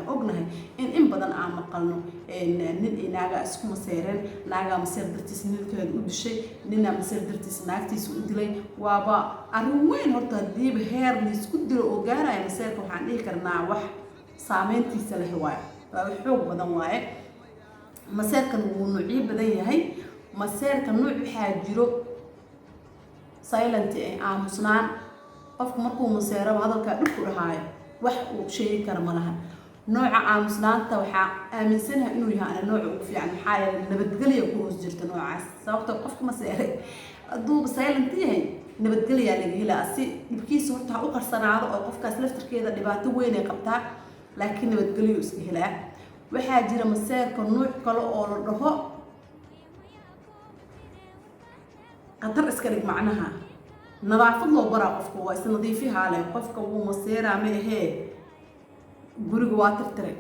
Ognahay in badan aan maqalno nin iyo naagaa isku maseereen, naagaa maseer dartiis ninkeeda u dishay, ninaa maseer dartiis naagtiisa u dilay. Waaba arrin weyn horta haddiiba heer laisku dilo oo gaaraya maseerka. Waxaan dhihi karnaa wax saameyntiisa leh waayo, waa wax xoog badan waaye. Maseerkan wuu nuucyo badan yahay. Maseerka nuuc waxaa jiro silent, aamusnaan. Qofku markuu maseeraba hadalkaa dhib ku dhahaayo, wax uu sheegi kara ma laha. Nooca aamusnaanta waxaa aaminsanahay inuu yahay ana nooca ugu fiican, maxaa yeelay nabadgelya ku hoos jirta noocaas. Sababta qofka maseeray hadduuba silent yahay, nabadgelyaa laga helaa. Si dhibkiisa horta ha u qarsanaado oo qofkaas laftirkeeda dhibaato weyn ay qabtaa, laakiin nabadgelyo iska helaa. Waxaa jira maseerka nuuc kale oo la dhaho khatar iska dhig, macnaha nadaafad loo baraa qofka, waa isnadiifihaa leh. Qofka wuu maseeraa, ma ahee, guriga waa tirtiray,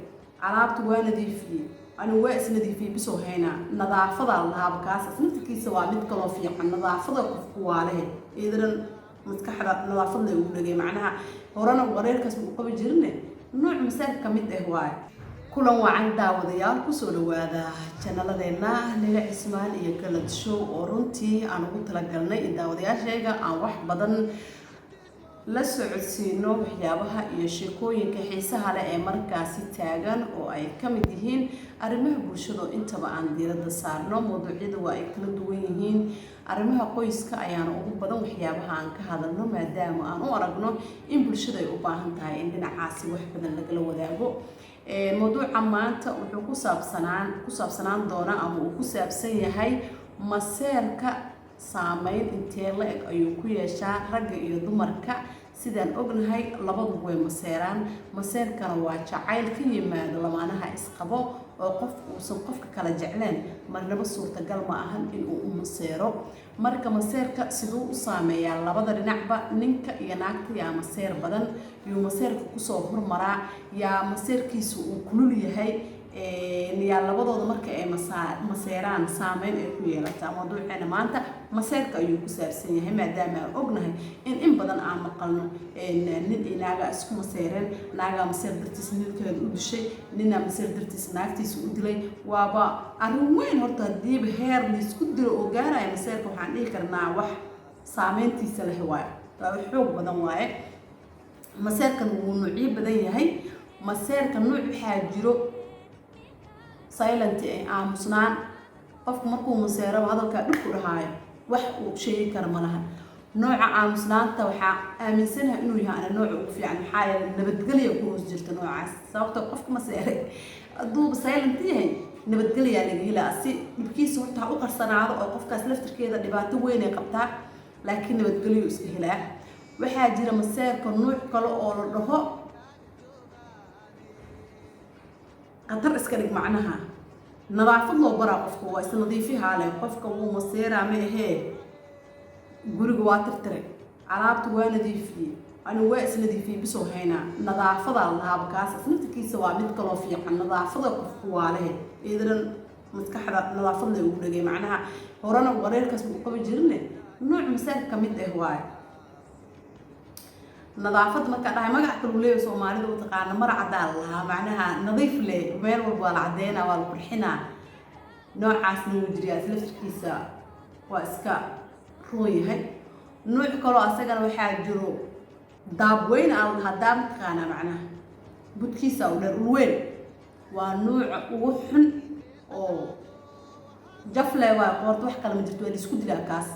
alaabta waa nadiifiyey, anigu waa isnadiifiyey, bisoo haynaa, nadaafadaa la lahaaba. Kaasas naftirkiisa waa mid kaloo fiican. Nadaafada qofku waa lehe, iidanan maskaxda nadaafad lay ugu dhagay, macnaha horena wareerkaas uu qabi jirine, nuuc maseerka ka mid ah waaye. Kulan wacan daawadayaal, kusoo dhawaada channeladeena Lila Cismaan iyo Galad Show, oo runtii aan ugu talagalnay in daawadayaasheega aan wax badan la socodsiino, waxyaabaha iyo sheekooyinka xiisaha leh ee markaasi taagan, oo ay ka mid yihiin arrimaha bulshada. Intaba aan diiradda saarno, mawduucyada waa ay kala duwan yihiin. Arrimaha qoyska ayaana ugu badan waxyaabaha aan ka hadalno, maadaama aan u aragno in bulshada ay u baahan tahay in dhinacaasi wax badan lagala wadaago. Mawduuca maanta wuxuu ku saabsanaan doonaa ama uu ku saabsan yahay maseerka saameyn intee la eg ayuu ku yeeshaa ragga iyo dumarka. Sidaan ognahay, labaduba way maseeraan. Maseerkana waa jacayl ka yimaado lamaanaha isqabo, oo qof uusan qofka kala jecleen marnaba suurtagal ma ahan inuu u maseero. Marka maseerka siduu u saameeyaa labada dhinacba, ninka iyo naagta? Yaa maseer badan? Yuu maseerka kusoo hormaraa? Yaa maseerkiisa uu kulul yahay? Yaa labadooda marka ay maseeraan saameyn ay ku yeelataa? Mawduuceena maanta maseerka ayuu ku saabsan yahay, maadaama aan ognahay in badan aan maqalno nin iyo naagaa isku maseereen, naagaa maseer dartiis ninkeeda u dishay, ninaa maseer dartiis naagtiisa u dilay. Waaba arrin weyn horta haddiiba heer laisku dilo oo gaaraya maseerka. Waxaan dhihi karnaa wax saameyntiisa leh waayo, waa wax xoog badan waaye. Maseerkan wuu nuucyo badan yahay. Maseerka nuuc waxaa jiro silent, aamusnaan. Qofku markuu maseeraba hadalkaa dhib ku dhahaayo, wax uu sheegi kara ma laha. Nooca aamusnaanta waxaa aaminsanahay inuu yahay ana nooca ugu fiican, maxaa yeelay nabadgelya ku hoos jirta noocaas. Sababta qofka maseeray hadduuba silent yahay, nabadgelyaa laga helaa. Si dhibkiisa horta ha u qarsanaado oo qofkaas laftirkeeda dhibaato weyn ay qabtaa, laakiin nabadgelyo iska helaa. Waxaa jira maseerka nuuc kale oo la dhaho khatar iska dhig, macnaha nadaafad loo baraa qofka, waa isnadiifihaa leh. Qofka wuu maseeraa, ma ahee, guriga waa tirtiray, alaabta waa nadiifiyey, anigu waa isnadiifiyey, bisoo haynaa, nadaafadaa la lahaaba. Kaasas naftirkiisa waa mid kaloo fiican. Nadaafada qofku waa lehe, iidanan maskaxda nadaafad lay ugu dhagay, macnaha horena wareerkaas uu qabi jirine, nuuc maseerka ka mid ah waaye. Nadaafadda markaa dhahay, magac kalu leeyahay, Soomaalida u taqaana mara caddaa la lahaa, macnaha nadiif leh, meel walba waa la caddeynaa, waa la qurxinaa. Noocaasna wuu jiriyaa, is laftirkiisa waa iska roon yahay. Nuuc kaloo asagana waxaa jiro daabweyn aa la dhahaa. Daab mataqaanaa? Macnaha budkiisa u dheer, ulweyn. Waa nuuca ugu xun oo jafle waa qoorta, wax kale ma jirto, waa la isku dilaa. Kaas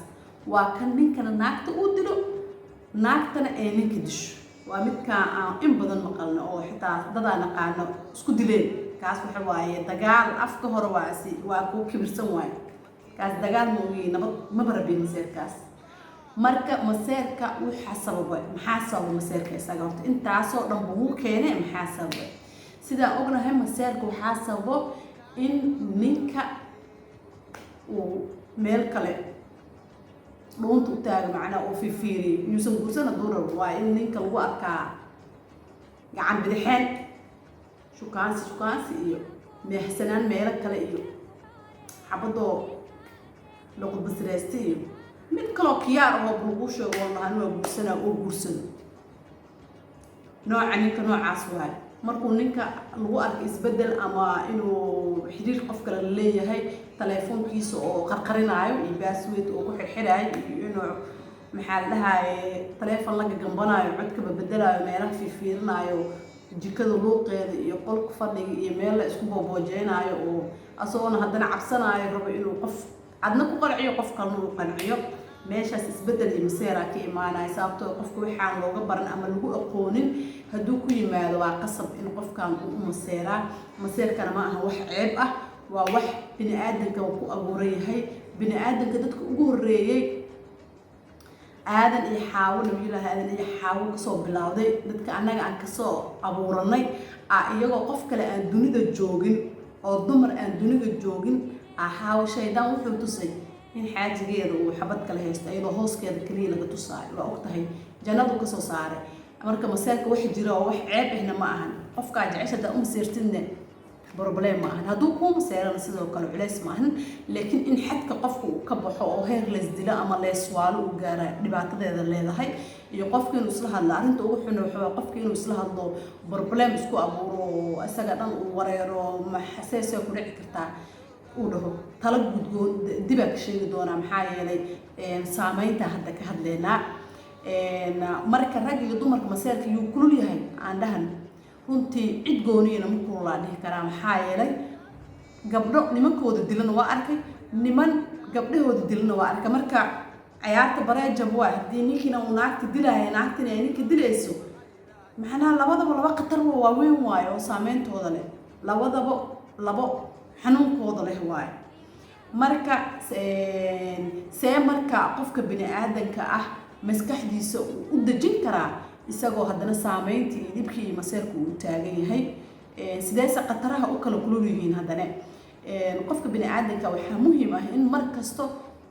waa kan ninkana naagta uu dilo, naagtana ay ninka disho. Waa midkaa aan in badan maqalno oo xitaa dadaa naqaano isku dileen. Kaas waxa waaye dagaal afka hore, waa si waa kuu kibirsan waaye. Kaas dagaal ma ogiye, nabad maba rabin maseerkaas. Marka maseerka waxaa sababay, maxaa sababa maseerka isaga horta intaasoo dhan buu keenay? Maxaa sababay? Sidaan ognahay, maseerka waxaa sababo in ninka uu meel kale dhuunta u taago, macnaha uu fifiiriyo, yuusan guursan hadduu rabo. Waa in ninka lagu arkaa gacan bidixeen, shukaansi shukaansi iyo meexsanaan meelo kale iyo xabadoo la qudbasiraysta iyo mid kaloo kiyaar ahoo lagu sheego oo lahaa waa guursanaa oo guursado. Nooca ninka noocaas waayo. Markuu ninka lagu arko isbedel ama inuu xiriir qof kale leeyahay, telefoonkiisa oo qarqarinaayo iyo password oo ku xirxiraayo iyo inuu, maxaa la dhahaye, telefoon la gagambanaayo, codkaba bedelaayo, meelaha fiirfiirinaayo, jikada luuqeeda iyo qolka fadhiga iyo meel la isku booboojeynaayo, oo asagoona haddana cabsanaayo, rabo inuu qof adna ku qanciyo, qof kalena uu qanciyo, meeshaas isbedel iyo maseeraa ka imaanaya. Sababtoo qofka waxaan looga baran ama lagu aqoonin hadduu ku yimaado, waa qasab in qofkan uu u maseeraa. Maseerkana ma aha wax ceeb ah, waa wax bini aadanka ku abuuran yahay. Bini aadanka dadka ugu horreeyey, Aadan iyo Xaawo, Nabiyullaahi Aadan iyo Xaawo kasoo bilowday, dadka annaga aan kasoo abuuranay, iyagoo qof kale aan dunida joogin oo dumar aan dunida joogin, Xaawo shaydaan wuxuu tusay in xaajigeeda uu xabad kale haysto, iyadoo hooskeeda keliya laga tusaayo. Waa ogtahay, jannadu kasoo saaray. Marka maseerka wax jira oo wax ceeb ahna ma ahan. Qofkaa jecesha haddaa u maseertidne, problem ma ahan. Hadduu kuu maseerana, sidoo kale culeys ma ahan. Laakiin in xadka qofka uu ka baxo oo heer leysdilo ama leeswaalo uu gaara, dhibaatadeeda leedahay. Iyo qofka inuu isla hadlo, arrinta ugu xun waxa qofka inuu isla hadlo, problem isku abuuro oo isaga dhan uu wareero. Maxaseesee ku dhici kartaa uu dhaho? Talo gudgoon dibaa ka sheegi doonaa, maxaa yeelay saameynta hadda ka hadleynaa. Marka rag iyo dumarka maseerka yuu kulul yahay aan dhahan, runtii cid gooniyana ma kululaa dhihi karaa, maxaa yeelay gabdho nimankooda dilana waa arkay, niman gabdhahooda dilana waa arkay. Marka cayaarta bareejab waa haddii ninkiina uu naagta dilaayo, naagtina ay ninka dilayso, macnaha labadaba laba khatar waaweyn waayo oo saameyntooda leh, labadaba labo xanuunkooda leh waayo. Marka see marka qofka bini aadanka ah maskaxdiisa uu u dejin karaa, isagoo haddana saameyntii iyo dhibkii iyo maseerka uu taagan yahay? Sideese khataraha u kala kulul yihiin? Haddana qofka bini aadanka waxaa muhiim ah in mar kasta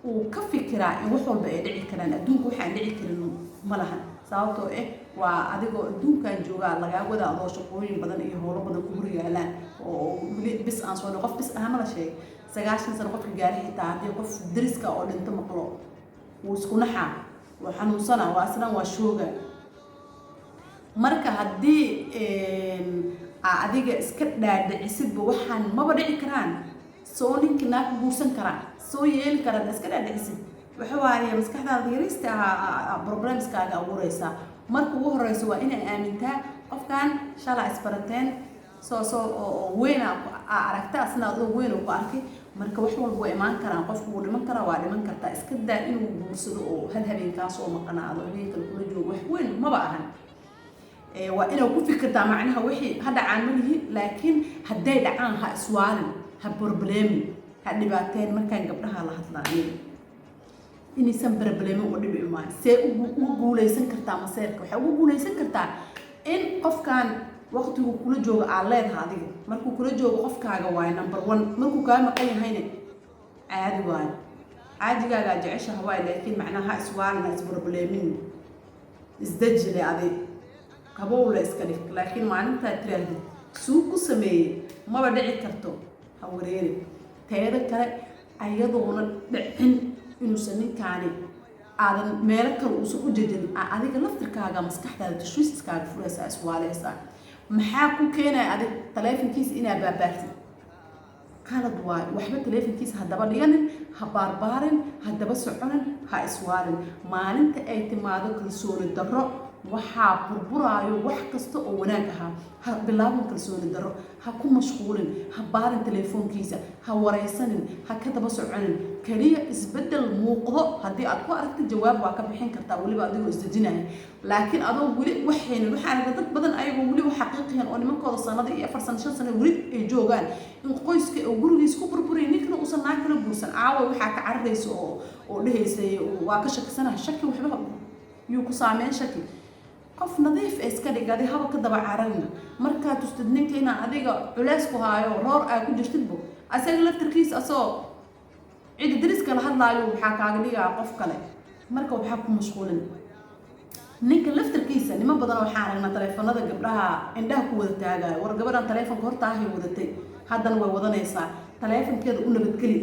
uu ka fikiraa in wax walba ay dhici karaan. Adduunka waxaan dhici karin ma lahan, sababtoo ah waa adigoo adduunkan joogaa lagaa wada, adoo shaqooyin badan iyo howlo badan ku hor yaalaan oo weli bis aan soo qof bis aha ma la sheegay. 90 sano qofka gaari, xitaa haddii qof dariska oo dhinto maqlo, wuu isku naxaa, waa xanuunsana, waa islan, waa shooga. Marka haddii adiga iska dhaadhicisidba waxaan maba dhici karaan, soo ninkii naag ku guursan karaa, soo yeeli karaa, iska dhaadhicisid, waxa waaye maskaxdaada yariista ahaa problemskaaga abuureysaa. Marka ugu horeyso waa inay aamintaa qofkan shalaa isbarateen, soo oo weyn aa aragta, asna adoo weyn ku arkay. Marka wax walba waa imaan karaan, qofku wuu dhiman karaa, waa dhiman kartaa. Iska daa inuu guursado oo hal habeenkaas oo maqanaado, habeen kale kula joogo, wax weyn maba ahan. Waa inaad ku fikirtaa macnaha wixii ha dhacaan ma lihi, laakiin hadday dhacaan ha iswaalin, ha problemin, ha dhibaateen. Markaan gabdhaha la hadlaa aniga, inaysan problemin oo dhib imaan. See ugu guuleysan kartaa maseerka? Waxay ugu guuleysan kartaa in qofkan waqtigu kula joogo aad leedaha adiga. Markuu kula joogo qofkaaga waayo number one, markuu kaa maqan yahayna caadi waayo, caadigaagaa jeceshaha waayo. Laakiin macnaha ha iswaalin, ha isproblemin, isdejile, adi qabowle iska dhig. Laakiin maalintaad tiraahdid suu ku sameeyey, maba dhici karto, ha wareeri. Teeda kale, ayadoona dhicin inuusan ninkaani aadan meelo kale uusan u jedin, adiga laftirkaaga maskaxdaada tashwiiskaaga furaysaa, iswaaleysaa. Maxaa ku keenaya adig taleefonkiisa inaa baabaartid? Qalad waayo. Waxba taleefonkiisa haddaba dhiganin, ha baarbaarin, haddaba soconin, ha iswaalin. Maalinta ay timaado kalsooni darro, waxaa burburaayo wax kasta oo wanaag ahaa. Ha bilaabin kalsooni darro, ha ku mashquulin, ha baarin telefoonkiisa, ha waraysanin, ha ka daba soconin. Keliya isbeddel muuqdo haddii aad ku aragta, jawaab waa ka bixin kartaa, weliba adigoo isdejinaya. Laakiin adoo weli waxaynin, waxaa aragta dad badan ayagoo weli wax xaqiiqiyan oo nimankooda sanada iyo 4 sano, 5 sano weli ay joogaan, in qoyska oo gurigiis ku burburay, ninkana uusan naag kala guursan. Caawa waxaa ka cararaysa oo dhehaysay waa ka shakisanaha. Shaki waxba yuu ku saameyn. Shaki qof nadiif ee iska dhig adi, haba ka daba cararin. Markaa tustid ninka inaa adiga culeys ku haayo, roor aa ku jirtidbo, asaga laftarkiisa asoo cidi dariska la hadlaayo waxaa kaaga dhigaa qof kale. Marka waxaa ku mashquulin ninka laftarkiisa. Niman badan waxaan aragnaa taleefanada gabdhaha indhaha ku wada taagayo. War gabadhan taleefonka hortaahay wadatay, haddana way wadanaysaa. Taleefonkeeda u nabadgeli,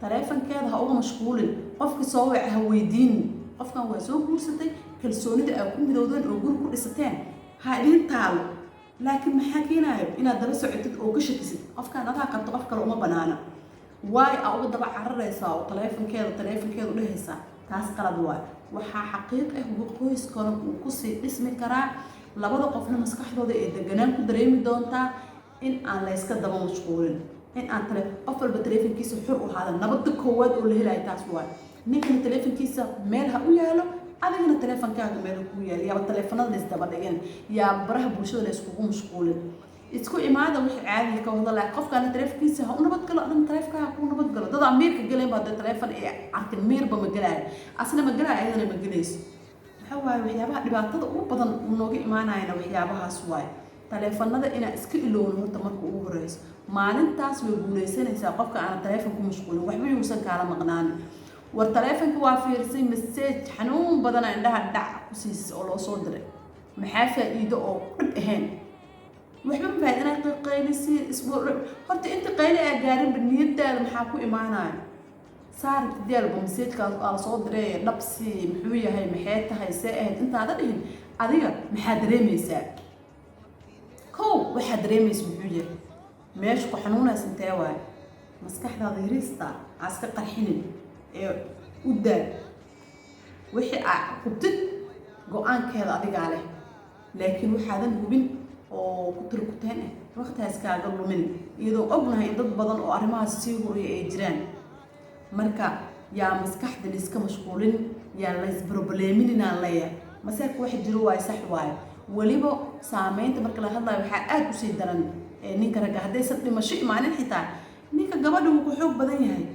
taleefonkeeda ha uga mashquulin, qofki soo waca ha weydiinin. Qofkan waa soo guursatay, kalsoonida aa ku midoodeen oo guri ku dhisateen ha idiin taalo. Laakiin maxaa keenaayo inaad daba socotid oo ka shakisid qofkaan adaa qabto? Qof kale uma banaana. Waay aa uga daba cararaysaa oo taleefonkeeda taleefonkeeda u dhehaysaa? Taas qalad waay. Waxaa xaqiiq ah, qoyskana uu kusii dhismi karaa, labada qofna maskaxdooda ay deganaan ku dareemi doontaa in aan layska daba mashquulin, in aan tale qof walba taleefonkiisa xur u ahaada. Nabadda koowaad oo la helayo taas waay. Ninkana taleefonkiisa meel ha u yaalo, adigana taleefonkaaga meel ha kuu yaalo. Yaaba taleefanada la isdaba dhigin, yaa baraha bulshada la iskugu mashquulin. Isku imaada, wixii caadiga ka wada laha. Qofkaana taleefonkiisa ha u nabadgalo, adana taleefonkaaga ha kuu nabadgalo. Dadaa miirka galeen ba hadee taleefon ay arkin, miirba ma gelaayo, asna ma gelaayo, ayadana ma gelayso. Waxa waaye waxyaabaha dhibaatada ugu badan uu nooga imaanayana waxyaabahaas waaye. Taleefanada inaa iska ilowno horta marka ugu horeyso. Maalintaas way guuleysanaysaa qofka aana taleefon ku mashquulin, waxba yuusan kaala maqnaanin. War taleefonka waa fiirsay, message xanuun badana indhaha dhac ku siisay oo loo soo diray. Maxaa faa-iido oo dhib ahayn? Waxba ma faaid inaad qaylisay. Horta inta qayli aa gaarinba, niyadaada maxaa ku imaanaya? Saaragta diyaalba message-kaas aa lasoo diray, dhabsi muxuu yahay, maxay tahay, see ahayd, intaada dhihin adiga maxaa dareemaysaa? Kow, waxaa dareemaysa muxuu yahay? Meesha ku xanuunaysa intee waaye? Maskaxdaada yariista aa iska qarxinin ee u daa. Wixii aa hubtid go-aankeeda adigaa leh, laakiin waxaadan hubin oo ku tirkuteen ah waqtihaas kaaga lumin, iyadoo ognahay in dad badan oo arrimahaas sii huriya ay jiraan. Marka yaa maskaxda layska mashquulin, yaa laysbroblemininaan leeyahay. Maseerka waxa jiro waaye, sax waaye. Weliba saameynta marka la hadlayo waxaa aada usii daran ninka ragga. Haddaysan dhimasho imaanin xitaa, ninka gabadha wuu ku xoog badan yahay.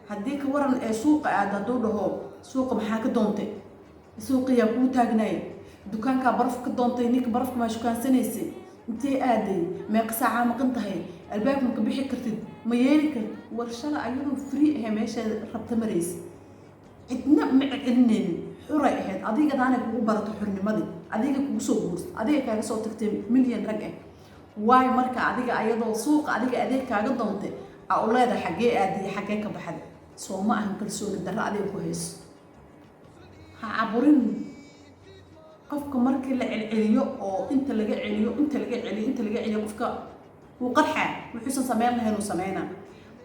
Haddii ka waran ee suuqa aad, hadduu dhaho: "Suuqa maxaa ka doontay? Suuqiyaa kuu taagnaay? Dukaankaa baraf ka doontay? Ninka barafka maa shukaansanaysay? Intee aaday? Meeqa saacaa maqan tahay? Albaabka ma ka bixi kartid? Ma yeeli kartid?" War shala ayadoo free ahe meesha rabta maraysa, cidna ma celinaynin, xuray ahayd. Adigadaanay kugu barato xurnimadii, adiga kugu soo guursa, adiga kaaga soo tagtay milyan rag ah. Waayo marka adiga ayadoo suuqa adiga adeeg kaaga doontay aa u leedahay xaggee aadiya, xaggee ka baxday? Soo ma ahan kalsooni darro adiga ku hayso? Ha caburin qofka. Markii la celceliyo oo inta laga celiyo, inta laga celiyo, inta laga celiyo, qofka wuu qarxaa. Wuxuusan sameyn lahayn uu sameynaa.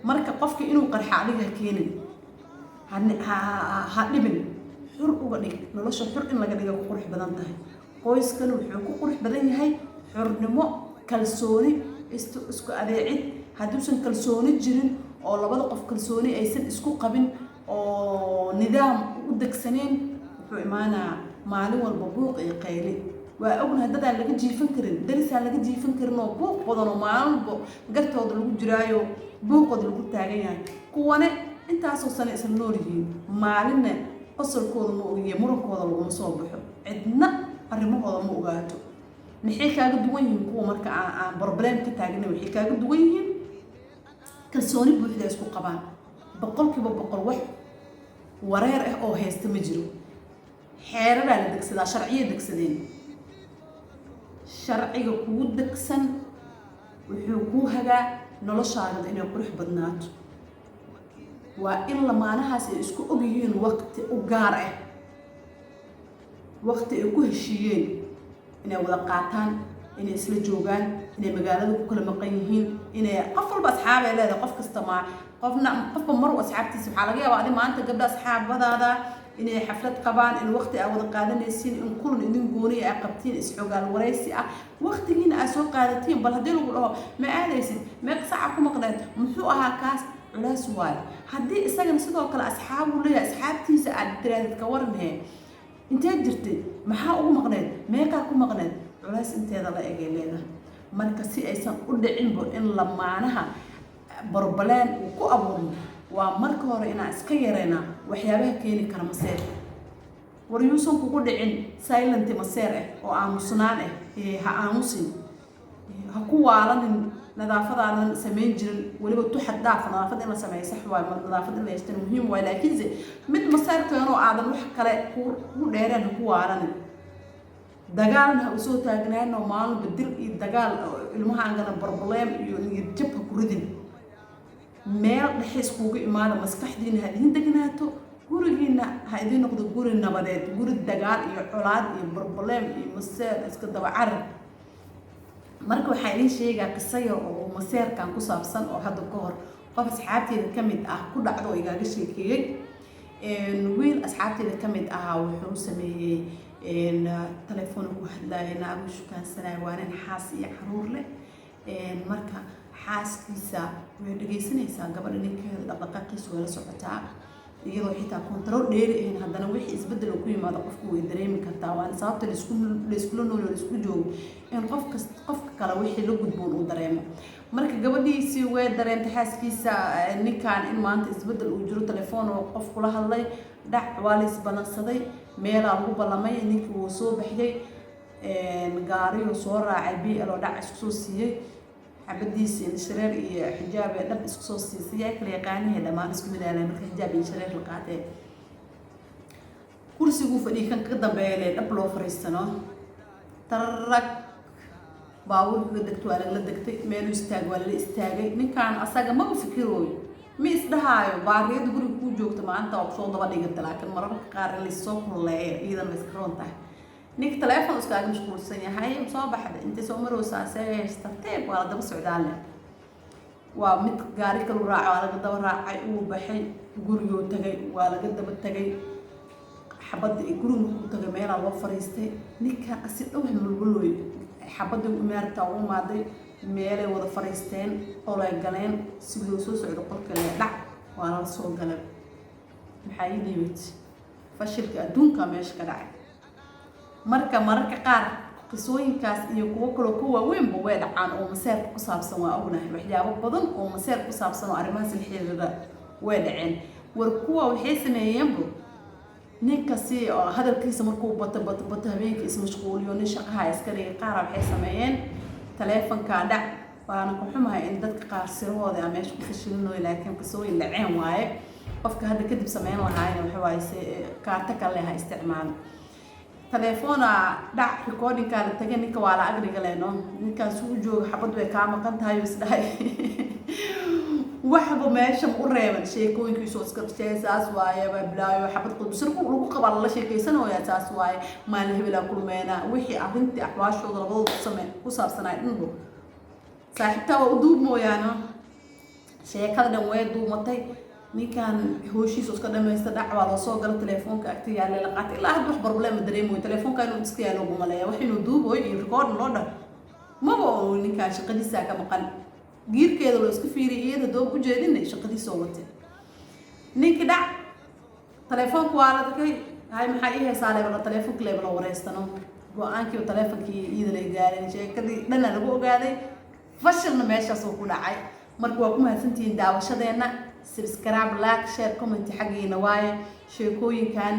Marka qofka inuu qarxa adiga ha keenin, ha dhibin, xur uga dhig nolosha. Xur in laga dhiga ku qurux badan tahay. Qoyskan wuxuu ku qurux badan yahay xurnimo, kalsooni, isku adeecid. Hadduusan kalsooni jirin oo labada qof kalsooni aysan isku qabin oo nidaam u degsaneen, wuxuu imaanaa maalin walba buuq iyo qayli. Waa ognahay dadaan laga jiifan karin, darisaan laga jiifan karin oo buuq badan oo maalin walba gartooda lagu jiraayo, buuqooda lagu taagan yahay. Kuwane intaasoo sane isla nool yihiin, maalinna qosolkooda ma ogiye, murankooda laguma soo baxo, cidna arrimahooda ma ogaato. Maxay kaaga duwan yihiin kuwa marka aan problem ka taagna? Waxay kaaga duwan yihiin kalsooni buuxda isku qabaan, 100%. Wax wareer ah oo haysta ma jiro. Xeeraraa la degsadaa, sharciya degsadeen. Sharciga kugu degsan wuxuu kuu hagaa noloshaada inay qurux badnaato. Waa in lamaanahaas ay isku og yihiin waqti u gaar ah, waqti ay ku heshiiyeen inay wada qaataan, inay isla joogaan, inay magaalada ku kala maqan yihiin, inay qof walba asxaabay leedahay. Qof kasta ma qofna qofba maru asxaabtiisa. Waxaa laga yaabaa adi maanta gabdha asxaabadaada inay xaflad qabaan, in waqti aa wada qaadanaysiin, in kulan idin gooniya aa qabtiin, isxogaal waraysi ah, waqtigiina aa soo qaadatiin. Bal haddii lagu dhaho: "Ma aadaysid? Meeqa saaca ku maqneed? Muxuu ahaa kaas?" Culays waayo. Haddii isagana sidoo kale asxaabuu leeyahay, asxaabtiisa aad tiraadid: "Ka waranhee, intee jirtay? Maxaa ugu maqneed? Meeqaa ku maqneed?" Culays inteeda la egay leedahay. Marka si aysan u dhicinbo in lamaanaha problem uu ku abuurmo, waa marka hore inaan iska yareynaa waxyaabaha keeni kara maseer. War yuusan kugu dhicin silent maseer ah oo aamusnaan ah. Ha aamusin, ha ku waalanin nadaafadaadan samayn jirin. Weliba tuxad dhaaf nadaafad in la sameeyo sax waayo, nadaafad in la yeeshtana muhiim waayo, laakiinse mid maseer keenoo aadan wax kale ku dheereen ha ku waalanin. Dagaalna ha usoo taagnaanoo maalinba dil iyo dagaal, ilmahaangana problem iyo niyad jab ha ku ridin. Meel dhexe iskugu imaada, maskaxdiina ha idin degnaato, gurigiina ha idin noqdo guri nabadeed. Guri dagaal iyo colaad iyo problem iyo maseer iska daba carar. Marka waxaa idiin sheegaa qiso yar oo maseerkan ku saabsan oo hadda ka hor qof asxaabteeda ka mid ah ku dhacdo oo igaaga sheekeeyey. Wiil asxaabteeda ka mid ahaa wuxuu sameeyey, telefoon ku hadlaaya, naagu shukaansanaya. Waa nin xaas iyo caruur leh. Marka xaaskiisa way dhegeysanaysaa gabadha, ninkeeda dhaqdhaqaaqiisa way la socotaa, iyadoo xitaa control dheeri ahayn, haddana wixii isbeddel oo ku yimaado qofku way dareemi kartaa. Waana sababta layskula nool oo laisku joogo, in qof kast qofka kale wixii la gudboon uu dareemo. Marka gabadhiisii way dareentay, xaaskiisa, ninkan in maanta isbeddel uu jiro. Telefoon oo qof kula hadlay, dhac, waa la isballansaday, meelaa lagu ballamay. Ninkii wuu soo baxyay, gaariyuu soo raacay, BL oo dhac isku soo siiyey, xabadiisa indhashareer iyo xijaab ee dhab isku soo siisay. Yaa kala yaqaanihii? Dhammaan isku midaalay. Marka xijaab iyo shareer la qaatee, kursiguu fadhiyay kan ka dambeeya lee dhab loo fariistano, tararag, baabuurka ka degto, waa lagala degtay. Meeluu istaag, waa lala istaagay. Ninkan asaga maba fikirooyo, ma isdhahaayo baariyada guriga kuu joogta maanta waa kusoo daba dhigata. Laakiin mararka qaar in laissoo kululeeyo iyadana way iska roon tahay. Ninka telefoon iskaaga mashquulsan yahay, soo baxda, intay soo marowsaa, see tartiib, waa la daba socdaan leh. Waa mid gaari kalu raaca, waa laga daba raacay. Uu baxay, guriguu tagay, waa laga daba tagay. Xabadda guriga markuu tagay, meelaa loo fariistay. Ninkan asi dhan wax mulmulooy, xabadii imaarta u imaaday, meelay wada fariisteen, qolay galeen. Si loo soo socdo qolka lee, dhac, waa lala soo galay. Maxaa ii dhiibad? Fashilka adduunka meesha ka dhacay. Marka mararka qaar qisooyinkaas iyo kuwo kaloo ka waaweynba way dhacaan oo maseerka ku saabsan. Waa ognahay waxyaabo badan oo maseer ku saabsan oo arrimahaas la xiriira way dhaceen. War kuwa waxay sameeyeenbu, ninka si oo hadalkiisa markuu bato bato bato, habeenkii ismashquuliyo, nin shaqaha iska dhigay. Qaara waxay sameeyeen taleefanka, dhac. Waana ku xumahay in dadka qaar sirahooda aan meesha ku fashilinayo, laakiin qisooyin dhaceen waaye. Qofka hadda kadib sameyn lahaayna waxa waaye se kaarta kale ha isticmaalo. Telefoona dhac, recordingkaa la tagay, ninka waa la agriga leeno. Ninkaas uu jooga, xabad way kaa maqan tahay, isdhahay. Waxba meesha u reeban, sheekooyinkiisu iska saas waaye, bablaayo, xabad qudbsir lagu qabaa, lala sheekaysanooyaa, saas waaye, maalin hebelaa kulmeena, wixii arrintii axwaashooda labadooda kusame ku saabsanaay dhanbo saaxiibtaa waa u duub mooyaane. Sheekada dhan way duumatay. Ninkan hooshiisa iska dhamaysta, dhac, waa loo soo gala, telefoonka agta yaalla la qaatay. Ilaa hadda wax problema dareemayo, telefoonka inuu iska yaalo ugu maleeya, wax inuu duuboyo iyo recording loo dhaho maba oo. Ninkan shaqadiisaa ka maqan, giirkeeda loo iska fiiriyay, iyada doob u jeedinay, shaqadiisoo watay. Ninkii dhac, telefoonka waa la arkay. Hay, maxaa ii haysaa leebala? Telefoonka leebala wareystano. Go-aankiiba telefonkii iyada lay gaareen, sheekadii dhana lagu ogaaday, fashilna meeshaas uu ku dhacay. Marka waa ku mahadsantihiin daawashadeenna. Subscribe, like, share, comment xaggiina waaye. Sheekooyinkan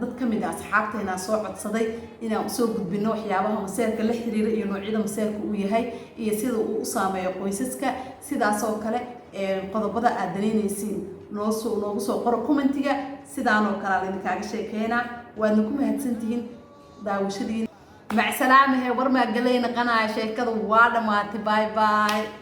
dad ka mid a asxaabteena soo codsaday inaan usoo gudbino, waxyaabaha maseerka la xiriira iyo noocyada maseerka uu yahay iyo sida uu u saameeyo qoysaska. Sidaas oo kale qodobada aad danaynaysiin noosoo noogu soo qoro commentiga. Sidaanoo kale laidinkaaga sheekeynaa. Waadna ku mahadsantihiin daawashadiin. Macsalaamahe. War maa galay naqanaya? Sheekada waa dhammaatay. Bye bye.